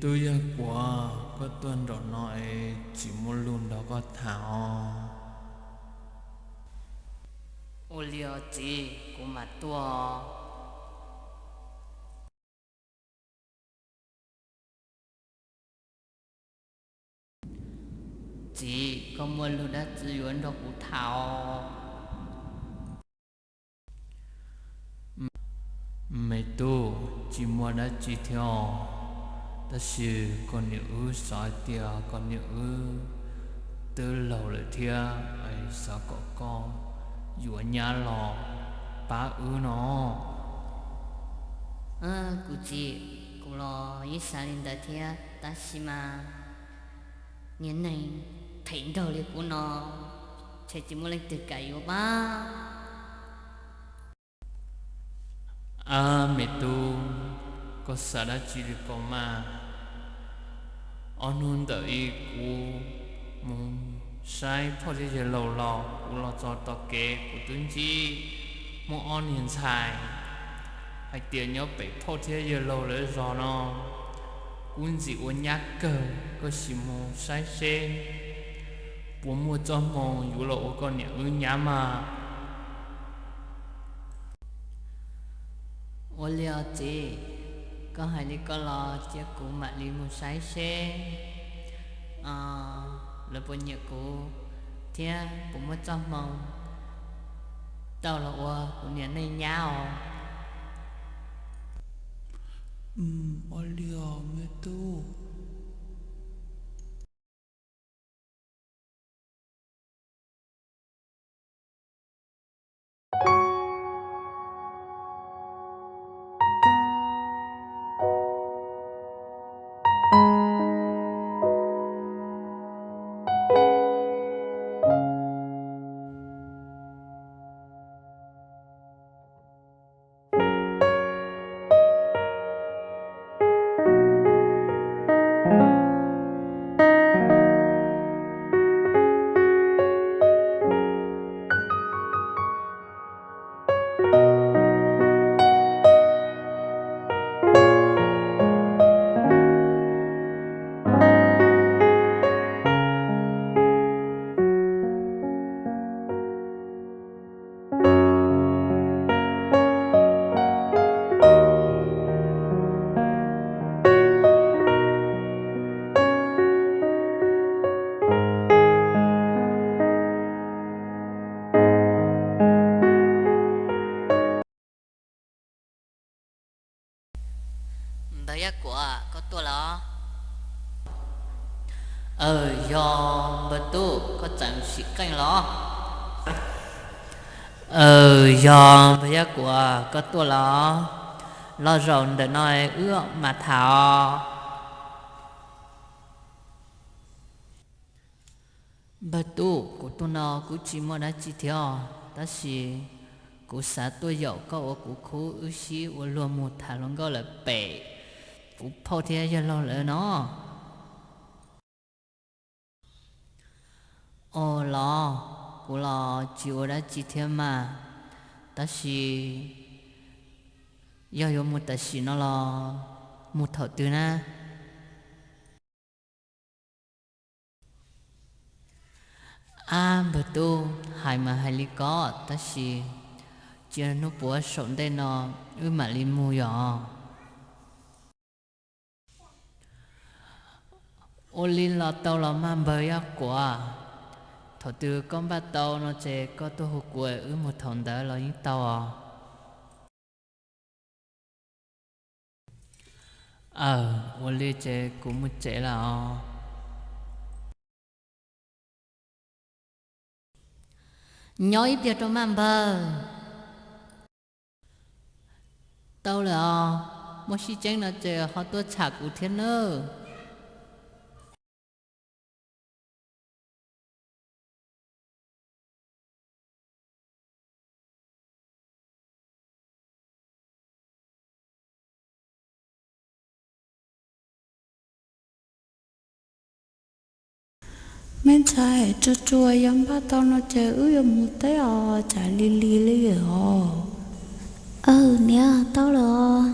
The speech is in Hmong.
Tub Yaj Kuam, koj tuaj nraum no es tsis muaj lus nrog koj tham os. Ua li os txiv, kuv mam tuaj. Txiv, koj muaj lus dab tsi yuav nrog kuv tham os? Me tub, tsis muaj dab tsi thiab os, tab sis koj niam wb xav hais tias koj niam wb twb laug lawm thiab, xav kom koj yuav nyab los pab wb no. Kuv txiv, kuv los yeej xav li ntawd thiab, tab sis mas niag neeg phem nraug li kuv no, ntshe tsis muaj leej twg kam yuav pab. Ab me tub, koj xav dab tsi li ko mas? Ob hnub ntawm ib kuv mus saib phauj thiab yawg laug los kuv los txog tom kev kuv twb ntsib muaj ob niag ntxhais hais tias nyob pem phauj thiab yawg laug lawv zos no kuj ntxim ua nyab kawg, koj sim mus saib seb puas muaj txoj hmoo yuav los ua koj niam wb nyab mas. Ua li os txiv, koj hais li ko los cia kuv mam li mus saib seb lawv puas nyiam kuv thiab puas muaj txoj hmoo tau los ua kuv niam neej nyab os. Ua li os me tub. Npawg Yaj Kuam, koj tuaj los? Aws, yog npawg tub, koj tseem sim qeej los? Aws, yog npawg Yaj Kuam, koj tuaj los? Los zaum ntawm no wb mam tham os. Npawg tub, kuv tuaj no kuv tsis muaj dab tsi thiab os, tab sis kuv xav tuaj yaum koj ua kuv khub wb sib ua luag mus tham hluas nkauj lawm pem kuv phauj thiab yawg laug lawv no. Os los, kuv los tsis ua dab tsi thiab mas, tab sis yog yuav mus tam sim no los mus thaum twg na? Ab npawg tub, hais mas hais li ko, tab sis cia hnub puav saum ntej no wb mam li mus yom. Ua li los tau los mas npawg Yaj Kuam, thaum twg koj npaj tau no ces koj tuaj hu kuv wb mus thaum ntawd los yeej tau os. Aws, ua li ces kuv mus tsev lawm os. Nyob ib pliag rau mas npawg. Tau lawm os, muaj sib tseeb no ces ho tuaj tsham kuv thiab nawb. Me ntxhais, tsuas tsuas yog npaj tau no ces wb yuav mus teb os, tsam li li li os. Aws niam, tau lawm os.